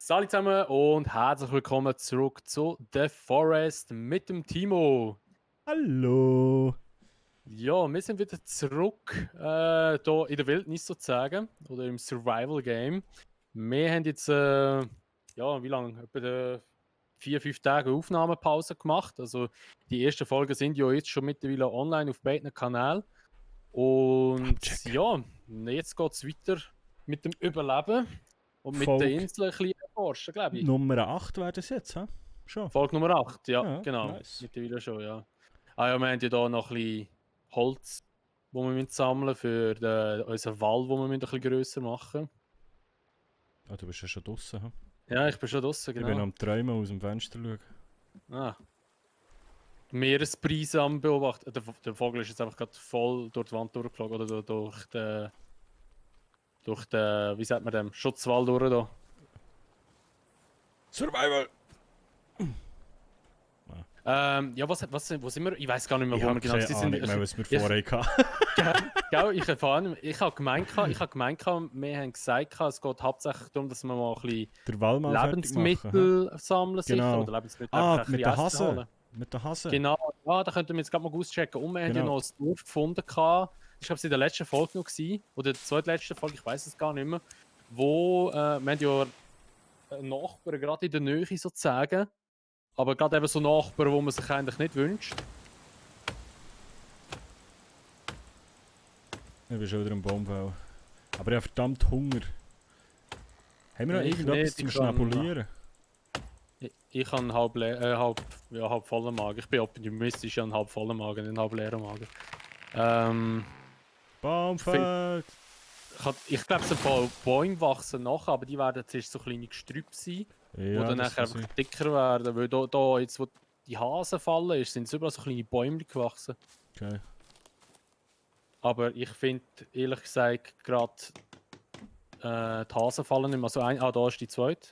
Salut zusammen und herzlich willkommen zurück zu The Forest mit dem Timo. Hallo. Ja, wir sind wieder zurück hier in der Wildnis sozusagen oder im Survival Game. Wir haben jetzt, ja, wie lange? Etwa 4-5 Tage Aufnahmepause gemacht. Also die ersten Folgen sind ja jetzt schon mittlerweile online auf beiden Kanälen. Und Abchecken. ja, jetzt geht es weiter mit dem Überleben und mit der Folge Insel ein bisschen erforschen, glaube ich. Nummer 8 wäre das jetzt, hä? Schon. Folge Nummer 8, ja, Ja, genau. nice. Mittlerweile schon, ja. Ah ja, wir haben ja hier noch ein bisschen Holz, das wir sammeln müssen für unseren Wall, den wir ein bisschen grösser machen. Ah, du bist ja schon draußen, hä? Ja, ich bin schon draußen, Ich bin genau. am Träumen aus dem Fenster schauen. Ah. Meerespreise am beobachten. Der Vogel ist jetzt einfach gerade voll durch die Wand durchgeflogen oder durch den, wie sagt man dem, Schutzwall durch da. Survival! Ja, wo sind wir? Ich weiß gar nicht mehr, Ich wo wir habe genau keine sind. Ahnung mehr, was wir vorher hatten. Gell, ich erfahre nicht mehr. Ich habe gemeint, wir haben gesagt, es geht hauptsächlich darum, dass wir mal ein bisschen Der Wall mal fertig machen, hä? Lebensmittel sammeln sicher, Genau. oder Lebensmittel Ah, einfach ein mit bisschen der Essen Hase. holen. Mit der Hase. Genau, ja, da könnten wir jetzt gerade mal auschecken. Und wir haben ja Genau. noch ein Dorf gefunden, gehabt. Ich glaube, es in der letzten Folge noch gewesen, oder der zweitletzten Folge, ich weiß es gar nicht mehr, wo wir haben ja einen Nachbarn gerade in der Nähe sozusagen, aber gerade eben so Nachbarn, wo man sich eigentlich nicht wünscht. Ich bin schon wieder am Baumfällen. Aber ich habe verdammt Hunger. Haben wir noch Ich irgendetwas nicht, zum ich kann- Schnabulieren? Ich habe einen halb vollen Magen. Ich bin optimistisch, ich habe einen halb vollen Magen, nicht einen halb leeren Magen. Baumfeld! Ich glaube, so ein paar Bäume wachsen nachher, aber die werden zuerst so kleine Gestrüpp sein, die Ja, dann das nachher kann einfach sein. dicker werden. Weil da jetzt, wo die Hasen fallen, sind überall so kleine Bäume gewachsen. Okay. Aber ich finde, ehrlich gesagt, gerade die Hasen fallen nicht mehr so ein. Ah, da ist die zweite.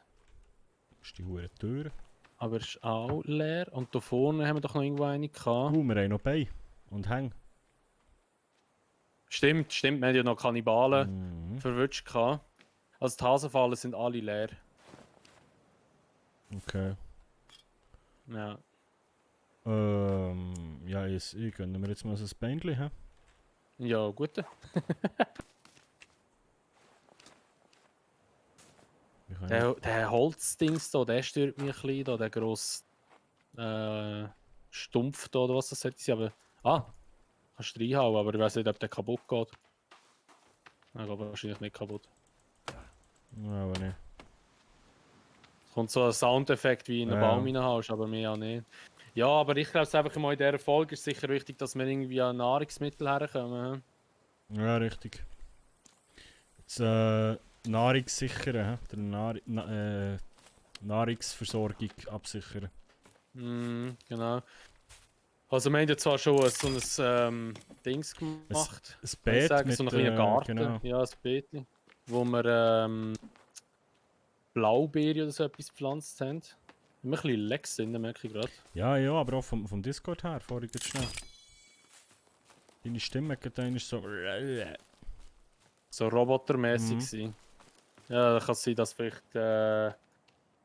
Das ist die hure Tür. Aber ist auch leer. Und da vorne haben wir doch noch irgendwo eine gehabt. Wir haben noch Beine. Und Hänge. Stimmt, wir haben ja noch Kannibalen Mhm. verwünscht gehabt. Also die Hasenfallen sind alle leer. Okay. Ja. Ja, ich gönne mir jetzt mal so ein Bändchen, hä? Ja, gut. Der Holzdings da, der stört mich ein bisschen, da, der grosse Stumpf da, oder was das sollte sein. Aber, kannst du reinhauen, aber ich weiß nicht, ob der kaputt geht. Ich glaube wahrscheinlich nicht kaputt. Ja, aber nicht. Es kommt so ein Soundeffekt, wie in einen Ja. Baum reinhaust, aber mehr auch nicht. Ja, aber ich glaube, es einfach mal in dieser Folge ist sicher wichtig, dass wir irgendwie an Nahrungsmittel herkommen. Ja, richtig. Jetzt, Nahrungssichern, hä? Nahrungsversorgung absichern. Genau. Also wir haben ja zwar schon so ein Dings gemacht. Ein Kann ich Beet sagen, mit, so einen kleinen Garten. genau. Ja, ein Beet. Wo wir Blaubeere oder so etwas gepflanzt haben. Immer ein bisschen Lecks sind, merke ich gerade. Ja, ja, aber auch vom Discord her, vorhin jetzt schnell. Deine Stimme geht dann so... So robotermäßig sein. Ja, da kann es sein, dass vielleicht mein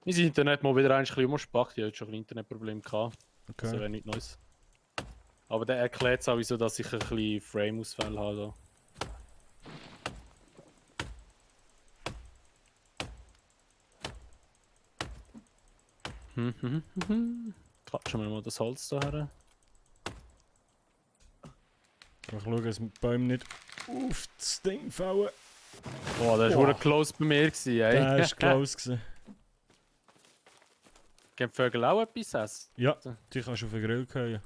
Internet mal wieder ein bisschen umspackt. Ich hatte schon ein Internetproblem gehabt. Okay. Das wäre nichts Neues. Aber der erklärt sowieso, dass ich ein bisschen Frame-Ausfälle habe. Klatschen wir mal das Holz da her. Ich schaue, dass die Bäume nicht auf das Ding fallen. Oh, der war close bei mir, ey. Der war close gewesen. Können die Vögel auch etwas essen? Ja, die kannst du auf den Grill gehen.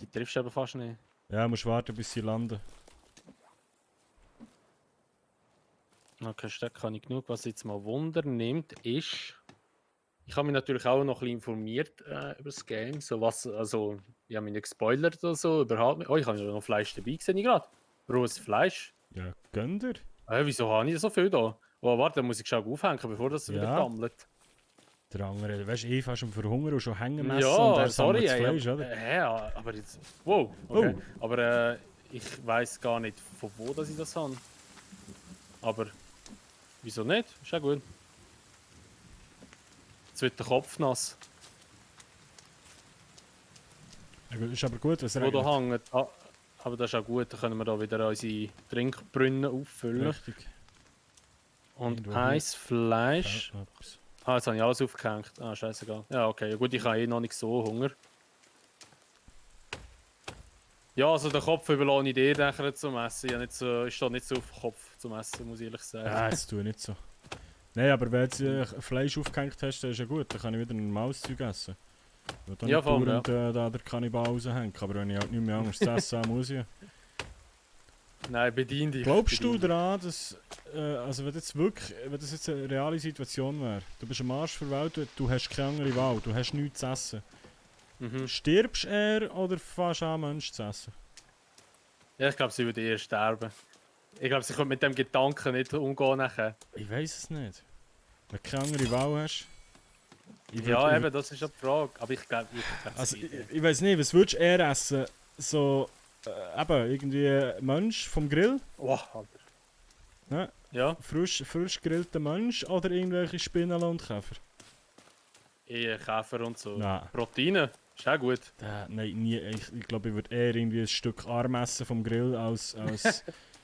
Die triffst du aber fast nicht. Ja, musst warten, bis sie landen. Okay, Stück kann ich genug. Was jetzt mal Wunder nimmt, ist... Ich habe mich natürlich auch noch ein bisschen informiert über das Game. So was, also, ich habe mich nicht gespoilert oder so, überhaupt nicht. Oh, ich habe ja noch Fleisch dabei gesehen gerade. Rohes Fleisch. Ja, gönn dir. Wieso habe ich so viel da? Oh, warte, da muss ich schon aufhängen, bevor das wieder Ja. gammelt. Der andere, weißt du, ich fast schon verhungern und schon hängen messen und Ja, er sorry, sammelt das ey. Fleisch, oder? Ja, aber jetzt... Wow, okay. Aber ich weiß gar nicht, von wo dass ich das habe. Aber, wieso nicht? Ist ja gut. Jetzt wird der Kopf nass. Ja, gut, ist aber gut, was Wo da regnet. hängt. Ah, aber das ist auch gut, dann können wir da wieder unsere Trinkbrunnen auffüllen. Richtig. Und Irgendwo Eis, Fleisch. Ja, etwas. Ah, jetzt habe ich alles aufgehängt. Ah, scheißegal. Ja, okay. Ja, gut, ich habe eh noch nicht so Hunger. Ja, also den Kopf überlasse ich dir nachher zum Essen. Ich stehe nicht so auf den Kopf zum Essen, muss ich ehrlich sagen. Ja, das tue ich nicht so. Nein, aber wenn du Fleisch aufgehängt hast, dann ist ja gut. Dann kann ich wieder normales Zeug essen. Ich will da Ja, nicht voll, dauernd da der Kannibal raushängen. Aber wenn ich halt nicht mehr anderes zu essen habe, muss ich. Nein, bedien dich. Glaubst du bedien dich. daran, dass, also wenn das jetzt eine reale Situation wäre, du bist am Arsch der Welt, du hast keine andere Wahl, du hast nichts zu essen. Mhm. Stirbst du eher oder fängst du an, Menschen zu essen? Ja, ich glaube, sie würde eher sterben. Ich glaube, sie könnte mit dem Gedanken nicht umgehen nachher. Ich weiß es nicht. Wenn du keine andere Wahl hast. Ja, eben, das ist ja die Frage. Aber ich glaube, Also, ich weiß nicht, was würdest du eher essen? So, eben, irgendwie Mensch vom Grill? Wow, Alter. Ne? Ja, Frisch gegrillter Mensch oder irgendwelche Spinnen und Käfer? eher Käfer und so. Nein. Proteine, ist auch gut. Nein, nie. Ich glaube, ich würde eher irgendwie ein Stück Arm essen vom Grill als.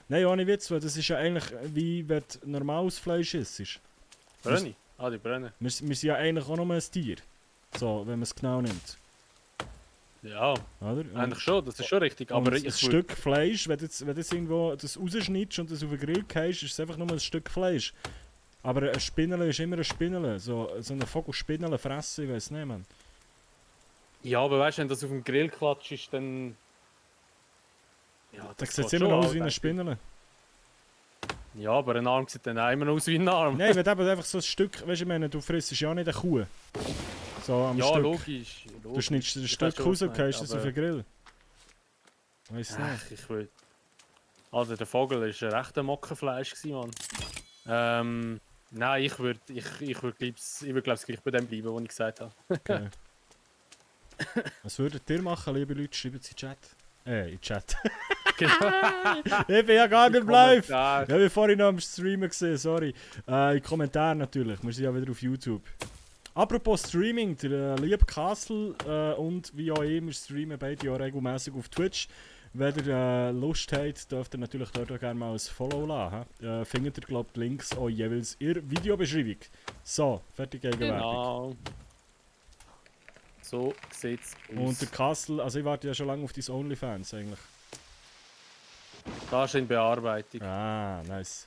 Nein, ohne Witz, weil das ist ja eigentlich wie wenn du normales Fleisch isst. Brenne. Ah, die brennen. Wir sind ja eigentlich auch nur ein Tier. So, wenn man es genau nimmt. Ja, Oder? eigentlich schon, das ist schon richtig. Aber Aber ein ich Stück Fleisch, wenn du jetzt irgendwo das rausschneidest und das auf den Grill gehst, ist es einfach nur ein Stück Fleisch. Aber ein Spinnele ist immer ein Spinnele. So eine Vogelspinnele fressen, ich weiß nicht, man. Ja, aber weißt du, wenn das auf dem Grill klatscht, ist dann. Ja, Das das sieht geht immer schon noch aus an, wie eine denke ich. Spinnele. Ja, aber ein Arm sieht dann auch immer aus wie ein Arm. Nein, wenn du eben einfach so ein Stück, weißt du, ich meine, du frisst ja nicht eine Kuh. So am Ja, Stück. logisch. Du schneidest ein Ich Stück weiß schon, raus was und du meinst, gehst es auf aber- den Grill. Weiss nicht. Ach, ich will. Also der Vogel war ein rechter Mockenfleisch, Mann. Nein, ich würde glaube ich gleich bei dem bleiben, was ich gesagt habe. Okay. Was würdet ihr machen, liebe Leute? Schreibt es in den Chat. In den Chat. Ich bin ja gar nicht live! Ja, Ja, wir vorhin noch am Streamen gesehen, sorry. In Kommentaren natürlich, wir sind ja wieder auf YouTube. Apropos Streaming, der liebe Castle und wie auch immer streamen beide ja regelmäßig auf Twitch. Wenn ihr Lust habt, dürft ihr natürlich dort auch gerne mal ein Follow lassen. Findet ihr, glaube ich, die Links auch jeweils in der Videobeschreibung. So, fertig Gegenwerbung. genau. So sieht's aus. Und der Castle, also ich warte ja schon lange auf deine OnlyFans eigentlich. Das ist in Bearbeitung. Ah, nice.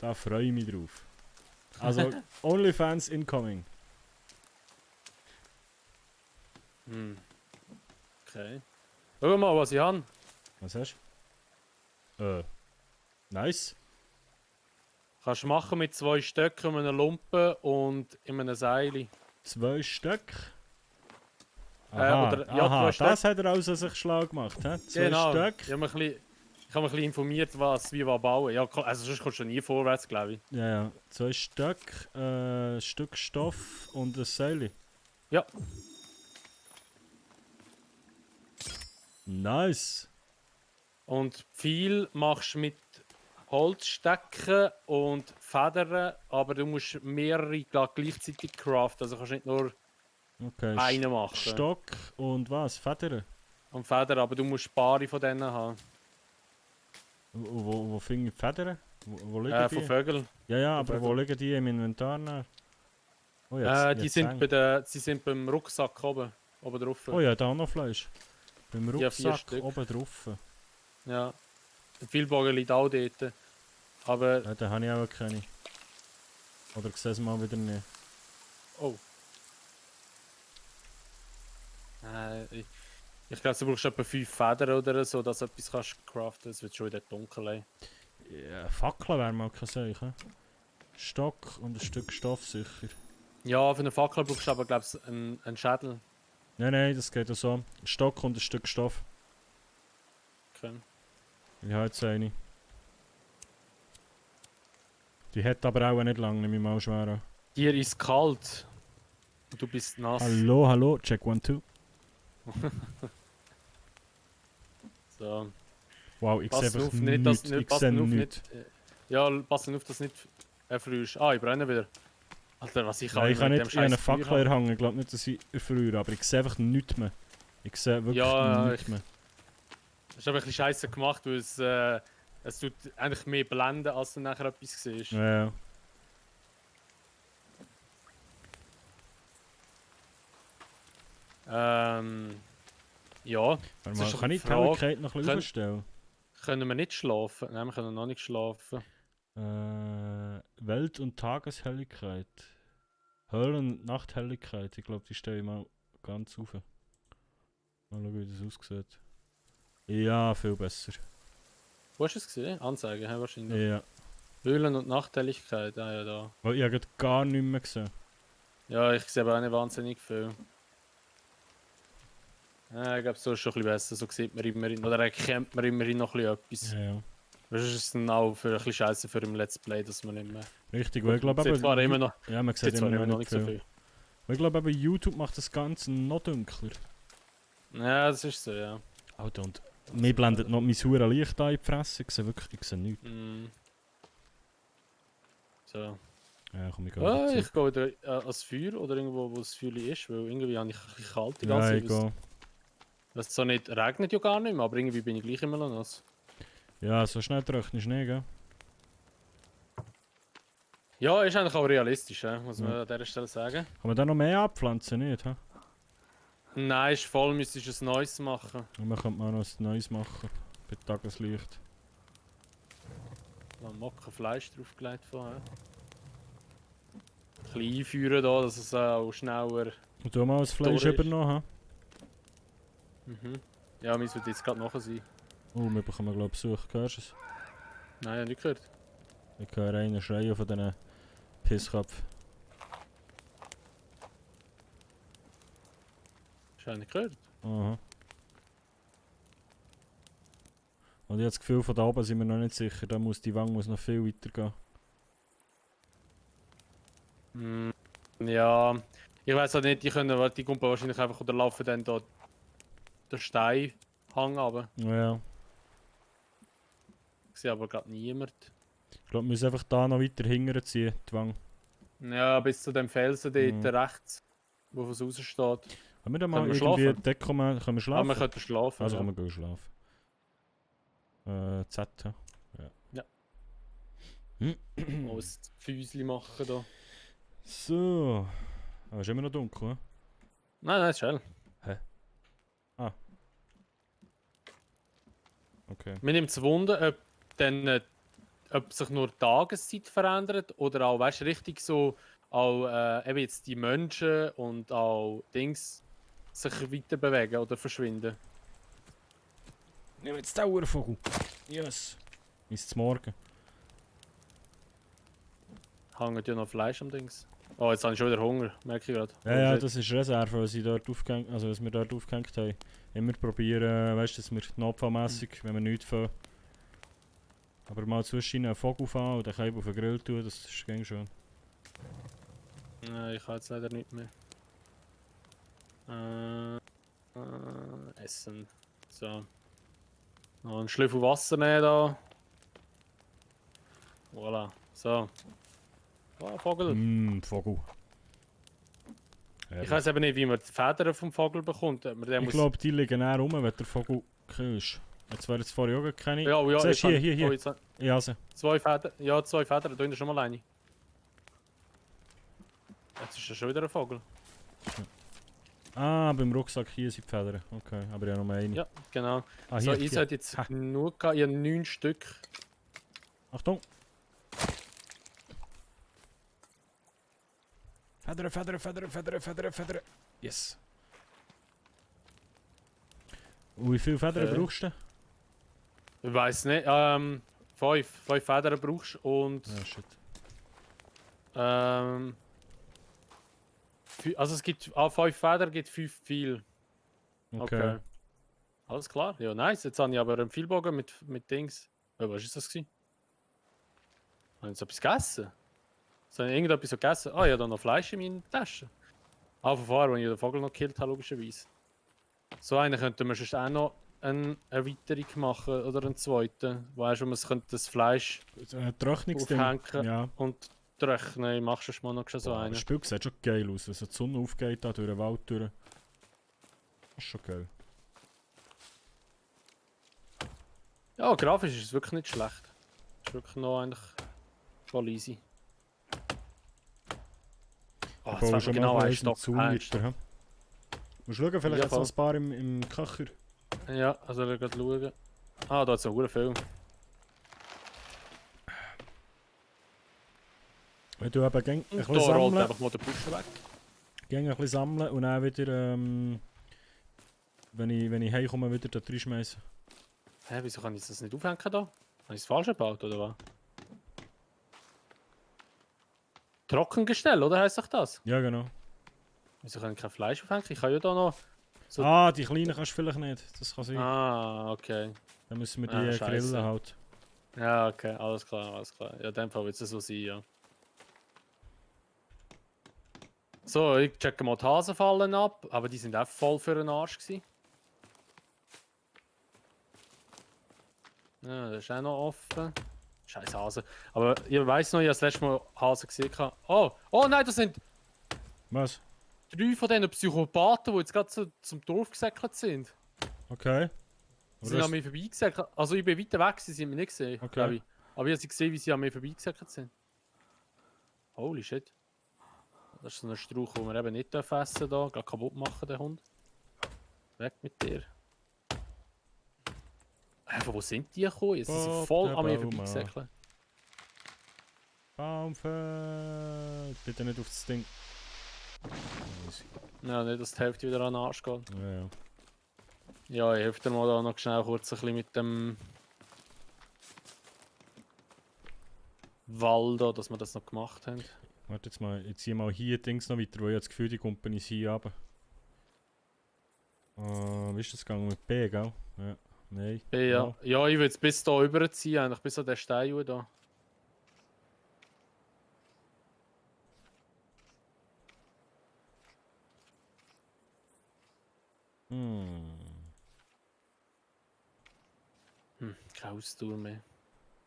Da freue ich mich drauf. Also, OnlyFans incoming. Hm. Okay. Schau mal, was ich habe. Was hast du? Nice. Kannst du machen mit 2 Stöcken, einem Lumpen und in einem Seil. 2 Stück. oder- ja, aha, 2 das hat er also sich schlau gemacht, hä? 2 Genau. Stück. Ich habe mich ein bisschen informiert, wie wir bauen. Ja, also sonst kommst du nie vorwärts, glaube ich. Ja, ja. 2 Stück, Stück Stoff und ein Seil. Ja. Nice. Und viel machst du mit Holzstecken und Federn, aber du musst mehrere gleichzeitig craften. Also kannst nicht nur Okay. einen machen. Stock und was? Federn? Und Federn, aber du musst Paare von denen haben. Wo finde ich die Federn? Wo liegen Von die? Vögeln. Ja, ja, aber Vögel. wo liegen die im Inventar? Nach? Oh, Die sind hängt- sie sind beim Rucksack oben drauf. Oh ja, da auch noch Fleisch. Beim Ja, 4 Rucksack Stück. oben drauf. Ja. Viel Bogen liegt auch dort. Aber. Ja, da habe ich auch keine. Oder sehe es mal wieder nicht. Oh. Ich glaube, du brauchst etwa 5 Federn oder so, dass du etwas kannst craften. Es wird schon wieder dunkel. Ey. Ja, Fackel wäre mal kein Zeichen. Stock und ein Stück Stoff sicher. Ja, für eine Fackel brauchst du aber, glaube ich, einen Schädel. Nein, das geht auch so. Ein Stock und ein Stück Stoff. Okay. Ich habe jetzt eine. Die hat aber auch nicht lange, nehme ich mal schwer an. Dir ist kalt. Und du bist nass. Hallo, check 1, 2. So. Wow, ich sehe Pass einfach auf, nicht, dass nichts. Ich pass sehe auf, nichts. nicht. Ja, pass auf, dass nicht Erfrierst. Ah, ich brenne wieder. Alter, was ich Nein, ich kann mit nicht dem in einen scheiß Feuer Fackel erhangen. Ich glaube nicht, dass ich erfriere, aber ich sehe einfach nichts mehr. Ich sehe wirklich Ja, nichts mehr. Das ist aber ein bisschen scheiße gemacht, weil es tut eigentlich mehr blenden, als du nachher etwas siehst. Ja. Ja, Warte das mal, ist doch kann die ich die Frage. Helligkeit noch ein bisschen Können- aufstellen? Können wir nicht schlafen? Nein, wir können noch nicht schlafen. Welt- und Tageshelligkeit. Höhlen- und Nachthelligkeit. Ich glaube, die stelle ich mal ganz auf. Mal schauen, wie das aussieht. Ja, viel besser. Wo hast du es gesehen? Anzeigen, ja, wahrscheinlich. Ja. Höhlen- und Nachthelligkeit, ah ja, da. Weil ich habe gerade gar nichts mehr gesehen. Ja, ich sehe aber auch nicht wahnsinnig viel. Ja, ich glaube, so ist schon ein bisschen besser. So sieht man immerhin, oder erkennt man immerhin noch ein bisschen etwas. Ja, ja. Das ist dann auch für ein bisschen scheiße für im Let's Play, dass man nicht mehr. Richtig, weil ich glaube Sieht zwar immer noch, Ja, man sieht sieht zwar immer immer noch noch nicht nicht so viel. viel. Weil ich glaube, YouTube macht das Ganze noch dunkler. Ja, das ist so, ja. Alter, und mir blendet noch mein sauer Licht an in die Fresse. Ich sehe wirklich, ich sehe nichts. Mm. So. Ja, komm, ich gehe Ah, wieder ich gehe wieder ans Feuer oder irgendwo, wo das Feuer ist, weil irgendwie habe ich ein bisschen kalt die Ja, ganze ich Zeit. gehe. Es so nicht regnet ja gar nicht mehr, aber irgendwie bin ich gleich immer noch nass. Ja, so schnell trocknest du nicht, gell? Ja, ist eigentlich auch realistisch, muss man Ja. an dieser Stelle sagen. Kann man da noch mehr abpflanzen, nicht? He? Nein, ist voll, müsstest du ein neues machen. Und man könnte mal noch ein neues machen. Bei Tageslicht. Dann Mocken Fleisch draufgelegt vorher. Ein bisschen einführen da, dass es auch schneller. Und du mal das Fleisch Durch ist. übernommen, Mhm. Ja, wir wird jetzt gerade nachher sein. Oh, wir bekommen glaube ich Besuch, hörst du es? Nein, ich habe nicht gehört. Ich höre einen schreien von diesen Pissköpfen. Hast du nicht gehört? Aha. Und ich habe das Gefühl, von da oben sind wir noch nicht sicher. Da muss die Wange muss noch viel weiter gehen. Mm, ja, ich weiß halt nicht, die kommen wahrscheinlich einfach oder laufen dann da den Steinhang runter. Ja. Ich sehe aber gerade niemand. Ich glaube, wir müssen einfach da noch weiter hingern ziehen, die Wange. Ja, bis zu dem Felsen dort Mhm. rechts, wo es raus steht. Können wir da mal Können wir irgendwie schlafen? Deko machen? Können wir Aber schlafen? wir könnten schlafen. Also ja. können wir gehen schlafen. Z. Ja. Mal ein Füßli machen da. So. Aber ist immer noch dunkel, ne? Nein, ist schön. Okay. Mir nimmt es Wunder, ob, dann, ob sich nur die Tageszeit verändert oder auch, weißt du, richtig so, auch eben jetzt die Menschen und auch Dings sich weiter bewegen oder verschwinden. Nehmen wir jetzt den Dauervogel. Yes. Ist es morgen. Hängt ja noch Fleisch am Dings. Oh, jetzt habe ich schon wieder Hunger, merke ich gerade. Ja, ja, das ist Reserve, was, was wir dort aufgehängt haben. Immer probieren, weißt du, dass wir notfallmässig, wenn wir nichts fangen. Aber mal zwischen einen Vogel fahren und den Kalb auf den Grill tun, das ist ging schon. Nein, ich habe jetzt leider nicht mehr. Essen. So. Noch einen Schlüssel Wasser nehmen da. Voilà. So. Oh, Vogel. Vogel. Ich weiß eben nicht, wie man die Federn vom Vogel bekommt. Ob man den Ich glaube, die liegen näher rum, wenn der Vogel killst. Jetzt wäre jetzt vorher auch keine. Ja, oh ja, Siehst jetzt du, hier, habe- hier, hier. oh, jetzt habe- Ja, sie. Zwei Federn. Ja, zwei Federn. Da hinten schon mal eine. Jetzt ist ja schon wieder ein Vogel. Ah, beim Rucksack hier sind die Federn. Okay, aber ja noch mehr eine. Ja, genau. Ah, So, hier, ich hier. sollte jetzt Ha. nur gehabt. Ich habe 9 Stück. Achtung! Federn, Federn, Federn, Federn, Federn, Federn. Yes. Und wie viele Federn Okay. brauchst du? Ich weiß nicht. 5 Federn brauchst du und. Ah, shit. Also es gibt 5 Federn, gibt 5 viel. Okay. Alles klar. Ja, nice. Jetzt habe ich aber einen Vielbogen mit Dings. Was ist das gewesen? Habe ich jetzt etwas gegessen? Habe ich irgendetwas so gegessen? Ah, ich habe da noch Fleisch in meiner Tasche. Ah, von vorher, als ich den Vogel noch gekillt habe, logischerweise. So einen könnten wir sonst auch noch eine Erweiterung machen oder einen zweiten. Weißt du, man könnte das Fleisch Trocknungsding. aufhängen Ja. und trocknen. Machst du schon mal noch so Boah, das einen? Spiel sieht schon geil aus. Also die Sonne aufgeht da durch den Wald durch. Das ist schon geil. Ja, grafisch ist es wirklich nicht schlecht. Ist wirklich noch eigentlich voll easy. Oh, Ich jetzt baue fällt schon mir genau mal ein eins mit Stock Zaun weiter. Musst du schauen, vielleicht Ja, hat es noch ein paar im Köcher. Ja, also wir gehen schauen. Ah, da hat es einen guten Film. Wenn du eben gäng ein Und bisschen da rollt sammeln, einfach mal der Busch weg. gäng ein bisschen sammeln und dann wieder, wenn ich heimkomme, wieder da reinschmeißen. Hä, wieso kann ich das nicht aufhängen da? Habe ich es falsch gebaut, oder was? Trockengestell, oder heisst doch das? Ja, genau. Wieso kann ich kein Fleisch aufhängen? Ich kann ja da noch... So- Ah, die kleinen kannst du vielleicht nicht. Das kann sein. Ah, okay. Dann müssen wir Ah, die scheisse. grillen halt. Ja, okay, alles klar, alles klar. Ja, in dem Fall wird es so sein, ja. So, ich checke mal die Hasenfallen ab, aber die sind auch voll für den Arsch gewesen. Ja, das ist auch noch offen. Scheiß Hase. Aber ich weiss noch, ich habe das letzte Mal Hasen gesehen. Oh, oh nein, das sind Was? 3 von diesen Psychopathen, die jetzt gerade zum Dorf gesäckelt sind. Okay. Sie sind an mir vorbeigesäckelt. Also ich bin weiter weg, sie sind mich nicht gesehen, Okay. glaube ich. Aber ich habe sie gesehen, wie sie an mir vorbeigesäckelt sind. Holy shit. Das ist so ein Strauch, den wir eben nicht essen dürfen. Da. Gleich kaputt machen, den Hund. Weg mit dir. Von wo sind die gekommen? Sie sind Bob, voll der an mir Baum, vorbeigesäckelt. Baumfeld. Bitte nicht auf das Ding. Easy. Ja, nicht, dass die Hälfte wieder an den Arsch geht. Ja, ja. Ja, ich helfe dir mal da noch schnell kurz ein bisschen mit dem Wall da, dass wir das noch gemacht haben. Warte jetzt mal, ich ziehe mal hier Dings noch weiter, weil ich habe das Gefühl, die Company ist hier runter. Wie ist das gegangen mit B, gell? Ja. Nein. Ja, ja, ich will es bis da überziehen, eigentlich bis an den Stein da. Keine Ausdauer mehr.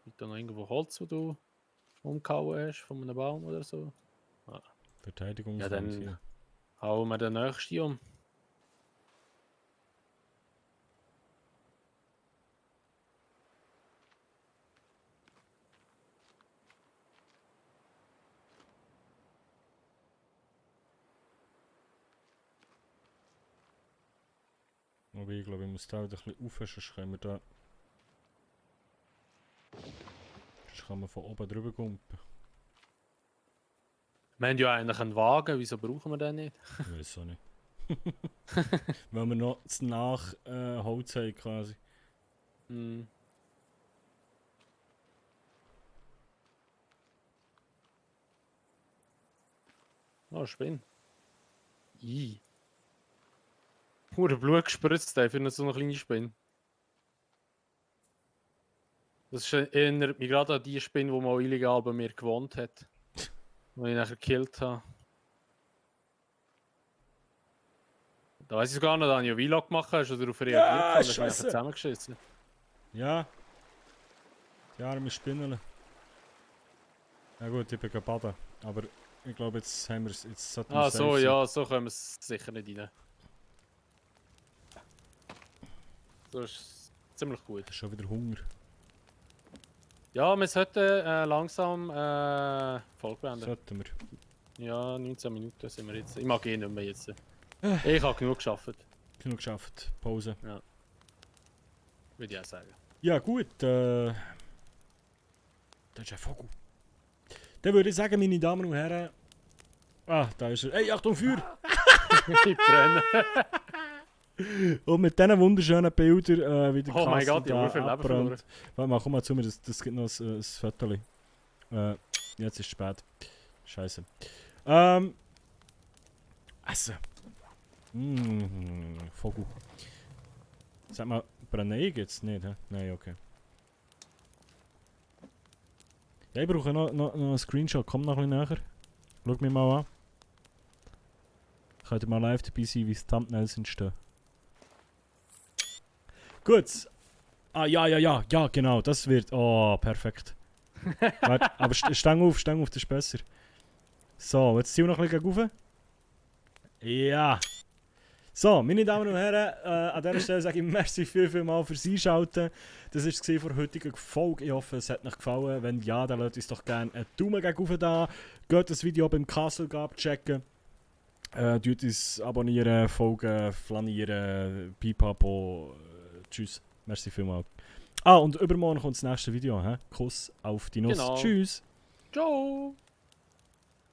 Gibt da noch irgendwo Holz, das du umgehauen hast, von einem Baum oder so? Verteidigung. Ja, dann hauen wir den nächsten um. Aber ich glaube, ich muss da wieder ein bisschen rauf, sonst können wir da... Sonst kann man von oben drüber gumpen. Wir haben ja eigentlich einen Wagen, wieso brauchen wir den nicht? Ich weiß auch nicht. Weil wir noch zu nach Holz haben quasi. Hm. Oh, Spinn. I. Hure Blut gespritzt, ey, für so eine kleine Spinne. Das erinnert mich gerade an die Spinne, die mal illegal bei mir gewohnt hat. Die ich nachher gekillt habe. Da weiß ich sogar noch, da habe ich einen Vlog gemacht, hast du darauf reagiert? Ja, Das ist mir Scheisse. nachher zusammengeschissen. Ja. Die arme Spinnele. Ja gut, ich bin baden. Aber ich glaube, jetzt haben wir es. Jetzt sollten wir Ah, safe so, sein. ja, so können wir es sicher nicht rein. So ist es ziemlich gut. Ich habe schon wieder Hunger. Ja, wir sollten langsam Folge beenden. Sollten wir. Ja, 19 Minuten sind wir jetzt. Ich mag eh nicht mehr jetzt. Ich habe genug geschafft, Genug geschafft. Pause. würde ich auch sagen. Ja gut, das ist ein Vogel. Dann würde ich sagen, meine Damen und Herren... Ah, da ist er. Hey, Achtung, Feuer! Ich brenne. Und mit diesen wunderschönen Bildern wie der Oh mein Gott, ich habe da so viel Leben abbrennt. verloren. Warte mal, komm mal zu mir, das gibt noch ein Foto. Jetzt ist es spät. Scheiße. Essen. Vogel. Sag mal, Brennei gibt's nicht, hä? Nein, okay. Ja, ich brauche noch einen Screenshot. Komm noch ein bisschen näher. Schau mich mal an. Könnt ihr mal live dabei sein, wie die Thumbnails entstehen. Gut. Ah, ja, genau, das wird... Oh, perfekt. Warte, aber stang auf, das ist besser. So, jetzt ziehen wir noch ein bisschen rauf. Ja. So, meine Damen und Herren, an dieser Stelle sage ich merci viel mal fürs Einschalten. Das war es für heutige Folge. Ich hoffe, es hat euch gefallen. Wenn ja, dann lasst uns doch gerne einen Daumen gegen oben da. Geht das Video beim Castle Gab checken. Tut uns abonnieren, folgen, flanieren, pipapo. Tschüss. Merci vielmals. Ah, und übermorgen kommt das nächste Video. Kuss auf die Nuss. Genau. Tschüss. Ciao!